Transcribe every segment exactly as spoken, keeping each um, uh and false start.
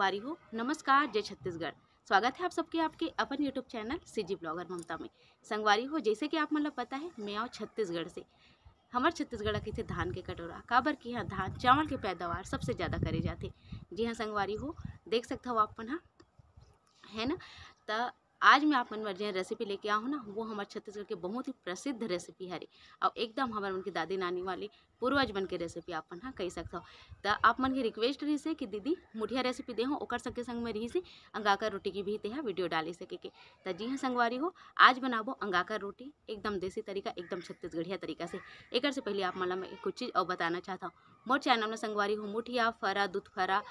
संगवारी हो, नमस्कार, जय छत्तीसगढ़। स्वागत है आप सबके आपके अपन YouTube चैनल सीजी ब्लॉगर ममता में। संगवारी हो, जैसे कि आप मन ला पता है, मैं आऊँ छत्तीसगढ़ से। हमर छत्तीसगढ़ ला कहिथे धान के कटोरा, काबर कि यहाँ धान चावल के पैदावार सबसे ज़्यादा करे जाथे। जी हाँ संगवारी हो, देख सकत हव आप मन ह, है ना। त आज मैं आप मन बर जेन रेसिपी लेके आहूँ ना, वो हमर छत्तीसगढ़ के बहुत ही प्रसिद्ध रेसिपी हरे, अउ एकदम हमर मन के दादी नानी वाली पूर्वज मन के रेसिपी आप मन ह कहि सकत हव। त आप मन के रिक्वेस्ट रहिस हे कि दीदी मुठिया रेसिपी देहूँ, ओकर संगे संग में रहिस हे अंगाकर रोटी की भी तेहा वीडियो डाले सके के। त जी हाँ संगवारी हो, आज बनाबो अंगाकर रोटी एकदम देसी तरीका, एकदम छत्तीसगढ़िया तरीका से। एकर से पहले आप मन ला मैं कुछ चीज़ अउ बताना चाहत हव। मोर चैनल में संगवारी हो मुठिया, फरा, दूधफरा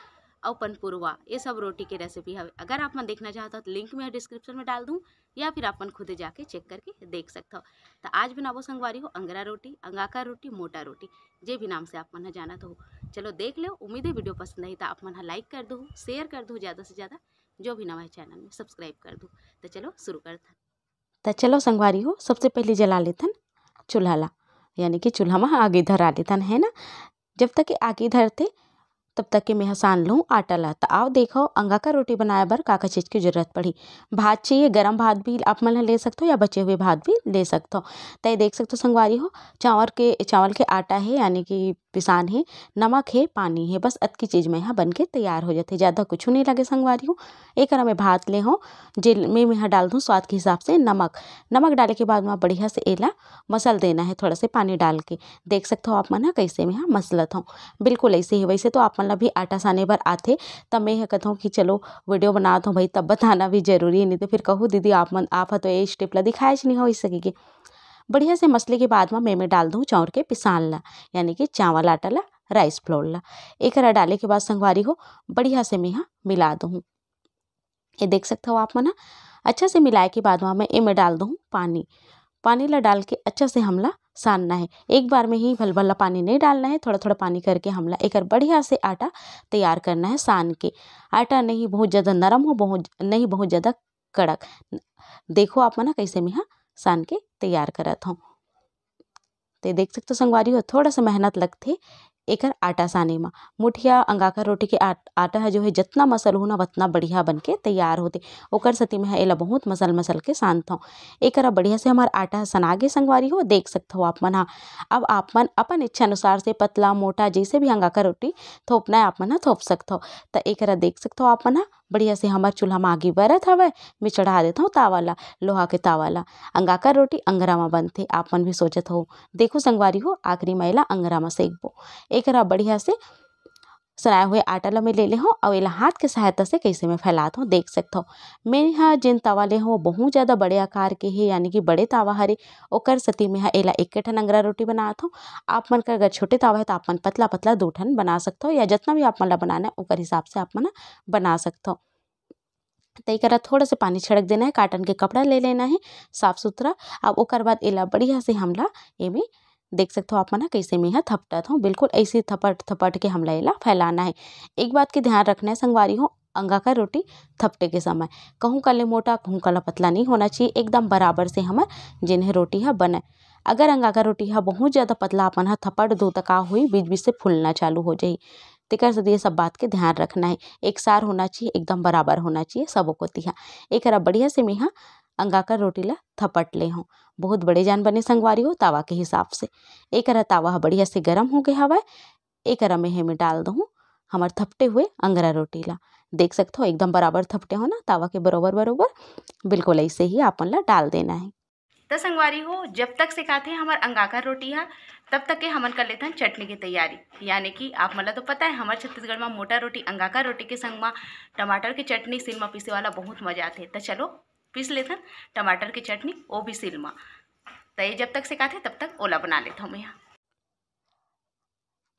अउ पनपुरवा, ये सब रोटी के रेसिपी हवे। अगर आप मन देखना चाहत हव तो लिंक मैं डिस्क्रिप्शन में डाल दूँ, या फिर आप मन खुदे जाके चेक करके देख सकत हव। त आज बनाबो संगवारी हो अंगरा रोटी, अंगाकर रोटी, मोटा रोटी, जे भी नाम से आप मन ह जानत हो। चलो देख लेव, उम्मीद है वीडियो पसंद आही त आप मन ह लाइक कर दो, शेयर कर दो ज़्यादा से ज़्यादा, जो भी नवा है चैनल में सब्सक्राइब कर दो। त चलो शुरू करथन। त चलो संगवारी हो, सबसे पहले जला लेथन चूल्हा ला, यानी कि चूल्हा में आगी धरा लेथन, है ना। जब तक कि आगी धरथे तब तक के मेंहा सान लूँ आटा ला। त आओ देखो, अंगाकर रोटी बनाए बर का का चीज़ के जरूरत पड़ही। भात चाहिए, गरम भात भी आप मन ह ले सकथो या बचे हुए भात भी ले सकथो। त ये देख सकथो संगवारी हो, चावल के, चावल के आटा है, यानी कि पिसान है, नमक है, पानी है, बस अतकी चीज़ में ह बन के तैयार हो जाथे, ज़्यादा कुछ नहीं लगे संगवारी हो। एक में भात ले हो, जे में मेंहा डाल दूँ स्वाद के हिसाब से नमक। नमक डाले के बाद में बढ़िया से एला मसल देना है, थोड़ा से पानी डाल के। देख सकथो आप मन ह कइसे मेंहा मसलत हव, बिल्कुल ऐसे ही। वैसे तो आप मन ला भी आटा साने बर आथे, त मैं ह कथों कि चलो वीडियो बनात हव भाई, तब बताना भी जरूरी है, नहीं तो फिर कहू दीदी आप मन, आप ह तो ये स्टेप ला दिखाएच नहीं हो इस सके के। बढ़िया से मसले के बाद में मैं, मैं डाल दूँ चाउर के पिसान ला, यानी कि चावल आटा ला, राइस फ्लोर ला। एकरा डाले के बाद संगवारी हो बढ़िया से मेंहा मिला दूँ। ये देख सकत हव आप मन ह। अच्छा से मिलाए के बाद में मैं एमे डाल दूँ पानी। पानी ला डाल के अच्छा से हमला सानना है। एक बार में ही भल भला पानी नहीं डालना है, थोड़ा थोड़ा पानी करके हमला एकर बढ़िया से आटा तैयार करना है सान के। आटा नहीं बहुत ज़्यादा नरम हो, बहुत नहीं बहुत ज़्यादा कड़क। देखो आप मन ह कइसे मेंहा सान के तैयार करत हव। ते देख सकथो संगवारी हो, थोड़ा सा मेहनत लगथे एकर आटा साने म। मुठिया अंगाकर रोटी के आट-, आटा ह जो है जतना मसल हो ना, वतना बढ़िया बन के तैयार होथे। ओकर सेती मेंहा एला बहुत मसल मसल के सानथव। एकरा बढ़िया से हमर आटा ह सना गे संगवारी हो, देख सकथो आप मन ह। अब आप मन अपन इच्छा अनुसार से पतला मोटा जैसे भी अंगाकर रोटी थोपना है आप मन ह थोप सकथो। त एकरा देख सकथो आप मन ह, बढ़िया से हमर चूल्हा म आगी बरत हवय। मैं चढ़ा देथव तावा ला, लोहा के तावा ला। अंगाकर रोटी अंगरा म बनथे, आप मन भी सोचत हो। देखो संगवारी हो, आखिरी म एला अंगरा म सेकबो। एकरा बढ़िया से सनाए हुए आटा ला मैं ले ले हव अउ एला हाथ के सहायता से कइसे मैं फैलात हव, देख सकथव। मैं ह जेन तावा ले हव, वो बहुत ज़्यादा बड़े आकार के हे, यानी कि बड़े तावा हरे, ओकर सेती मैं ह एला एके ठन अंगरा रोटी बनात हव। आप मन कर अगर छोटे तावा है, तो आप मन पतला पतला दो ठन बना सकथव, या जतना भी आप मन ला बनाना है, ओकर हिसाब से आप मन ह बना सकथव। त एकरा थोड़ा से पानी छिड़क देना है, cotton के कपड़ा ले लेना है साफ सुथरा। अब ओकर बाद एला बढ़िया से हमला एमे देख सकथव आप मन ह, कइसे मैं ह थपटत हव, बिल्कुल ऐसे थपट थपट के हमला एला फैलाना है। एक बात के ध्यान रखना है संगवारी हो, अंगाकर रोटी थपटे के समय कहूँ का ले मोटा, कहूँ का ला पतला नहीं होना चाहिए, एकदम बराबर से हमर जेन है रोटी ह बनय। अगर अंगाकर रोटी ह बहुत ज़्यादा पतला अपन ह थपट दो, त का होही, बीच बीच से फूलना चालू हो जाही। तेकर सेती ये सब बात के ध्यान रखना है। एक सार होना चाहिए, एकदम बराबर होना चाहिए सबो कोती ह। एकरा बढ़िया से मेंहा अंगाकर रोटी ला थपट ले हूँ। बहुत बड़े जान बने संगवारी हो, तावा के हिसाब से। एकरा तावा ह बढ़िया से गरम हो गए हवय। एकरा में हे में डाल दहूँ हमर थपटे हुए अंगरा रोटी ला। देख सकथो एकदम बराबर थपटे हो ना, तावा के बरोबर बरोबर। बिल्कुल ऐसे ही आपन ला डाल देना है। त संगवारी हो, जब तक सेकाथे हमर अंगाकर रोटी ह, तब तक के हमन कर लेथन चटनी के तैयारी। यानी कि आप मन ला तो पता है, हमर छत्तीसगढ़ म मोटा रोटी, अंगाकर रोटी के संग म टमाटर के चटनी, सिल म पीसे वाला बहुत मजा आथे। त चलो पीस लेथन टमाटर के चटनी, वो भी सिल म। त ये जब तक सेकाथे तब तक ओला बना लेथव मेंहा।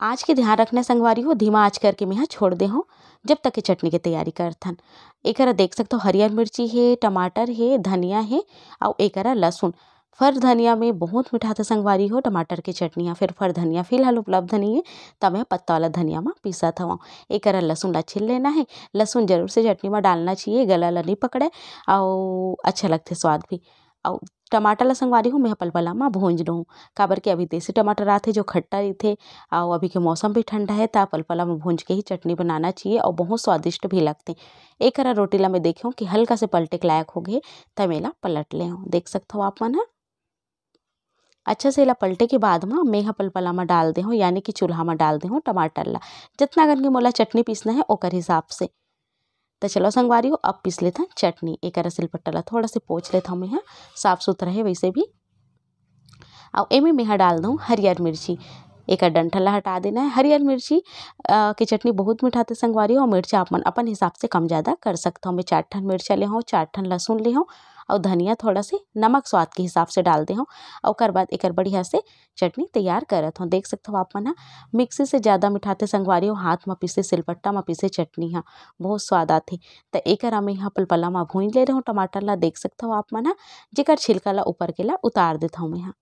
आँच के ध्यान रखना संगवारी हो, धीमा आँच करके मेंहा छोड़ दे हूँ जब तक के चटनी के तैयारी करथन। एकरा देख सकथो हरियर मिर्ची हे, टमाटर हे, धनिया हे, अउ एकरा लहसुन। फर धनिया में बहुत मिठाथे संगवारी हो टमाटर के चटनी ह। फिर फर धनिया फिलहाल उपलब्ध नहीं है, त मैं पत्ता वाला धनिया म पीसत हवं। एकरा लहसुन ला छील लेना है। लहसुन जरूर से चटनी म डालना चाहिए, गला ला नहीं पकड़े अउ अच्छा लगथे स्वाद भी। अउ टमाटर ला संगवारी हो, मैं ह पलपला म भूंज लूँ, काबर कि अभी देसी टमाटर आथे, जो खट्टा रहिथे, अउ अभी के मौसम भी ठंडा हे, त पलपला म भूंज के ही चटनी बनाना चाहिए, अउ बहुत स्वादिष्ट भी लगथे। ए करा रोटी ला मैं देखेंव कि हल्का से पलटे के लायक हो गे, त मैं एला पलट लेंव। देख सकथव आप मन ह, अच्छा से एला पलटे के बाद म मैं ह पलपला म डाल देहूँ, यानी कि चूल्हा म डाल देहूँ टमाटर ला, जतना कन के मोला चटनी पीसना हे, ओकर हिसाब से। त चलो संगवारी हो, अब पीस लेथन चटनी। एकर सिलबट्टा ला थोड़ा से पोंछ लेथव मैं ह, साफ सुथरा हे वैसे भी। अउ एमे मैं ह डाल दूँ हरियर मिर्ची, एकर डंठल ला हटा देना हे। हरियर मिर्ची, अ, के चटनी बहुत मिठाथे संगवारी हो, अउ मिर्चा आप मन अपन हिसाब से कम ज़्यादा कर सकथव। मैं चार ठन मिर्चा ले हव, चार ठन लहसुन ले हव, अउ धनिया थोड़ा से नमक स्वाद के हिसाब से डाल दे हव। अउ ओकर बाद एकर बढ़िया से चटनी तैयार करत हव। देख सकथव आप मन ह, मिक्सी से ज़्यादा मिठाथे संगवारी हो, हाथ म पीसे, सिलबट्टा म पीसे चटनी ह बहुत स्वाद आथे। त एकर मैं ह पलपला म भूंज ले रहूँ टमाटर ला। देख सकथव आप मन ह, जेकर छिलका ला ऊपर के ला उतार देथव मैं ह,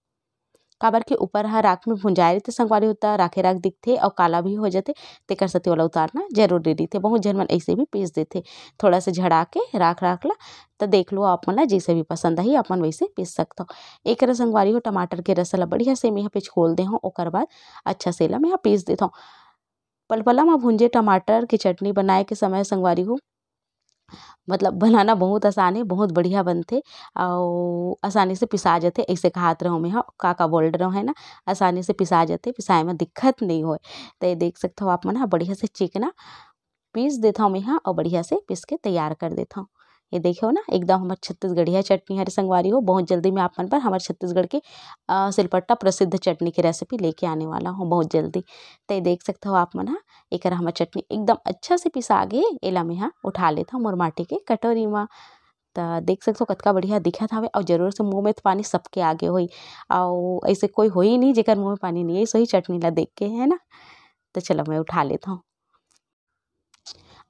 काबर कि ऊपर ह राख में भुंजाए रहिथे संगवारी हो, त राखे राख दिखथे अउ काला भी हो जथे, तेकर सेती ओला उतारना जरूरी रहिथे। बहुत झन मन ऐसे भी पीस देथे, थोड़ा से झड़ा के राख राख ला। त देख लो आप मन ला जैसे भी पसंद आही, आप मन वैसे पीस सकथव। एकर संगवारी हो, टमाटर के रस ला बढ़िया से मैं ह पिचकोल दे हव, ओकर बाद अच्छा से एला मैं ह पीस देथव। पलपला म भुंजे टमाटर के चटनी बनाए के समय संगवारी हो, मतलब बनाना बहुत आसान हे, बहुत बढ़िया बनथे अउ आसानी से पिसा जथे। ऐसे कहात रहूँ मैं ह, का का बोल रहूँ है ना, आसानी से पिसा जथे, पिसाए म दिक्कत नइ होय। त ये देख सकथव आप मन ह, बढ़िया से चिकना पीस देथव मैं ह अउ बढ़िया से पीस के तैयार कर देथव। ये देखो ना, एकदम हमर छत्तीसगढ़िया चटनी हरे संगवारी हो। बहुत जल्दी मैं आप मन पर हमर छत्तीसगढ़ के, अ, सिलबट्टा प्रसिद्ध चटनी के recipe लेके आने वाला हूँ बहुत जल्दी। त ये देख सकथव आप मन ह, एकर हमर चटनी एकदम अच्छा से पिसा गे। एला मैं ह उठा लेथव मोर माटी के कटोरी म। त देख सकथव कतका बढ़िया दिखत हवे अउ जरूर से मुँह में तो पानी सबके आगे होही अउ ऐसे कोई होही नहीं जेकर मुँह में पानी नहीं आइस होही चटनी ला देख के, है ना। त चलो मैं उठा लेथव।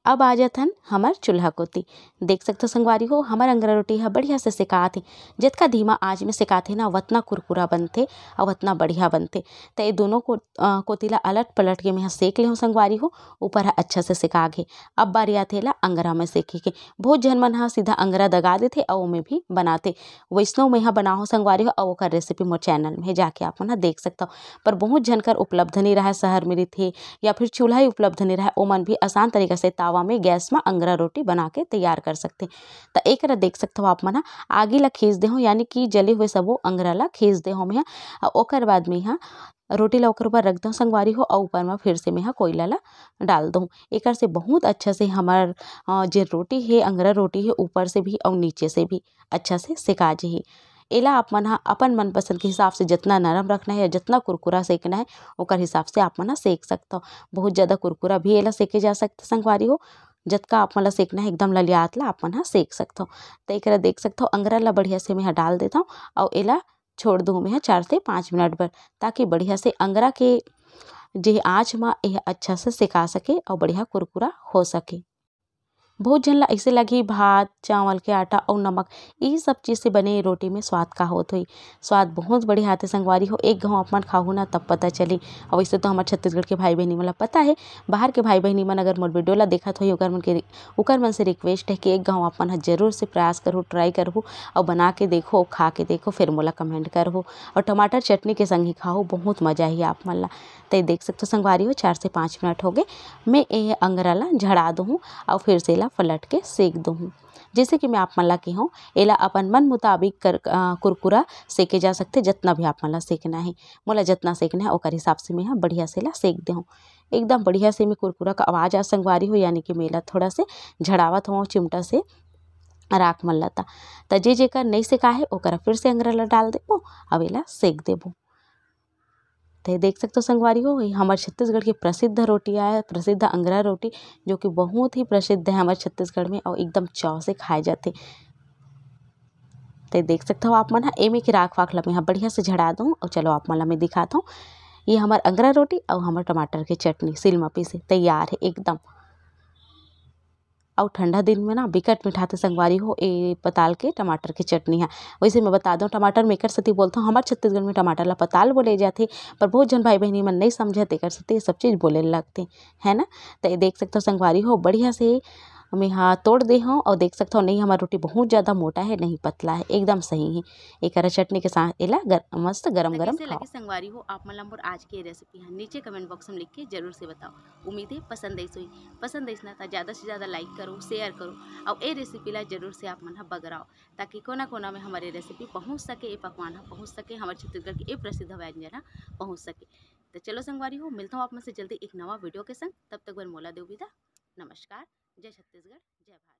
अब आ जाथन हमर चूल्हा कोती। देख सकथव संगवारी हो, हमर अंगरा रोटी ह बढ़िया से सेकात हे। जतका धीमा आँच में सेकात हे ना, वतना कुरकुरा बनथे अउ वतना बढ़िया बनथे। त ये दोनों को, अ, कोती ला अलट पलट के मैं ह सेक लेहूँ संगवारी हो। ऊपर ह अच्छा से सेका गे। अब बारी आथे एला अंगरा में सेके के। बहुत झन मन ह सीधा अंगरा दगा देथे अउ ओमे भी बनाथे। वैसनो मैं ह बनाहूँ संगवारी हो अउ ओकर recipe मोर channel में हे, जाके आप मन ह देख सकथव। पर बहुत झन कर उपलब्ध नइ रहय, शहर में रहिथे या फिर चूल्हा ही उपलब्ध नइ रहय, ओमन भी आसान तरीका से तावा में गैस म अंगरा रोटी बना के तैयार कर सकथे। त एकरा देख सकथव आप मन ह, आगी ला खींच देहूँ, यानी कि जले हुए सबो अंगरा ला खींच देहूँ मैं ह। अउ ओकर बाद में ह रोटी ला ओकर ऊपर रख दहूँ संगवारी हो, अउ ऊपर म फिर से मैं ह कोयला ला डाल दहूँ। एकर से बहुत अच्छा से हमर, अ, जे रोटी हे, अंगरा रोटी हे, ऊपर से भी अउ नीचे से भी अच्छा से सेका जही। एला आप मन ह अपन मनपसंद के हिसाब से जतना नरम रखना हे या जतना कुरकुरा सेकना हे, ओकर हिसाब से आप मन ह सेक सकथव। बहुत ज़्यादा कुरकुरा भी एला सेके जा सकथे संगवारी हो। जतका आप मन ल सेकना हे, एकदम ललियात ला आप मन ह सेक सकथव। त एकरा देख सकथव, अंगरा ला बढ़िया से मैं ह डाल देथव अउ एला छोड़ दूँ मैं ह चार से पाँच मिनट बर, ताकि बढ़िया से अंगरा के जे आँच म एह अच्छा से सेका सके अउ बढ़िया कुरकुरा हो सके। बहुत झन ला अइसे लगही, भात, चावल के आटा अउ नमक, ई सब चीज़ से बने रोटी में स्वाद का होत होही। स्वाद बहुत बढ़िया आथे संगवारी हो, एक घांव आप मन खाहू ना, तब पता चली। अउ वैसे तो हमर छत्तीसगढ़ के भाई बहिनी मन ला पता हे, बाहर के भाई बहिनी मन अगर मोर video ला देखत होही, ओकर मन के, ओकर मन से request हे कि एक घांव आप मन ह जरूर से प्रयास करहू, try करहू अउ बना के देखो, खा के देखो, फिर मोला comment करहू। अउ टमाटर चटनी के संग ही खाहू, बहुत मजा आही आप मन ला। त ये देख सकथव संगवारी हो, चार से पाँच मिनट हो गे, मैं ये अंगरा ला झड़ा दूहूँ अउ फिर से एला पलट के सेक दूहूँ। जैसे कि मैं आप मन ला कहे हूँ, एला अपन मन मुताबिक कर, अ, कुरकुरा सेके जा सकथे, जतना भी आप मन ला सेकना हे। मोला जतना सेकना हे, ओकर हिसाब से मैं ह बढ़िया से एला सेक देहूँ। एकदम बढ़िया से मैं कुरकुरा का आवाज़ आ संगवारी हो, यानी कि मैं एला थोड़ा से झड़ावत हूँ चिमटा से राख मन ला। त जे जेकर नइ सेका हे, ओकरा फिर से अंगरा ला डाल देबो, अब एला सेक देबो। त ये देख सकथव संगवारी हो, ये हमर छत्तीसगढ़ के प्रसिद्ध रोटी आय, प्रसिद्ध अंगरा रोटी, जो कि बहुत ही प्रसिद्ध हे हमर छत्तीसगढ़ में अउ एकदम चाव से खाए जाथे। त ये देख सकथव आप मन ह, एमे के राख वाख ला मैं ह बढ़िया से झड़ा दूँ अउ चलो आप मन ला मैं दिखात हूँ। ये हमर अंगरा रोटी अउ हमर टमाटर के चटनी सिल म पीसे तैयार हे एकदम। अउ ठंडा दिन में ना बिकट मिठाथे संगवारी हो, ए पताल के टमाटर के चटनी ह। वैसे मैं बता दूं, टमाटर में एकर सेती बोलथों, हमर छत्तीसगढ़ में टमाटर ला पताल बोले जाथे, पर बहुत झन भाई बहिनी मन नइ समझे, तेकर सेती ये सब चीज बोले लगथे, है ना। त ये देख सकथव संगवारी हो, बढ़िया से मैं हा तोड़ दे हूँ और देख सकता हूँ, नहीं हमारा रोटी बहुत ज़्यादा मोटा है, नहीं पतला है, एकदम सही है। एक हरा चटनी के साथ एला गर, मस्त गरम गरम खाओ। संगवारी हो, आप मन ला मोर आज के रेसिपी है नीचे कमेंट बॉक्स में लिख के जरूर से बताओ। उम्मीद है पसंद आई सोई, पसंद आई ना तो ज़्यादा से ज़्यादा लाइक करो, शेयर करो और ए रेसिपी ला जरूर से आप मन हा बगराओ, ताकि कोना कोना में हमारे रेसिपी पहुँच सके, ये पकवान हा पहुँच सके, हमारे छत्तीसगढ़ के ये प्रसिद्ध व्यंजन हा पहुँच सके। तो चलो संगवारी हो, मिलता हूँ आप मन से जल्दी एक नवा वीडियो के संग। तब तक बर मोला देव विदा। नमस्कार। जय छत्तीसगढ़, जय भारत।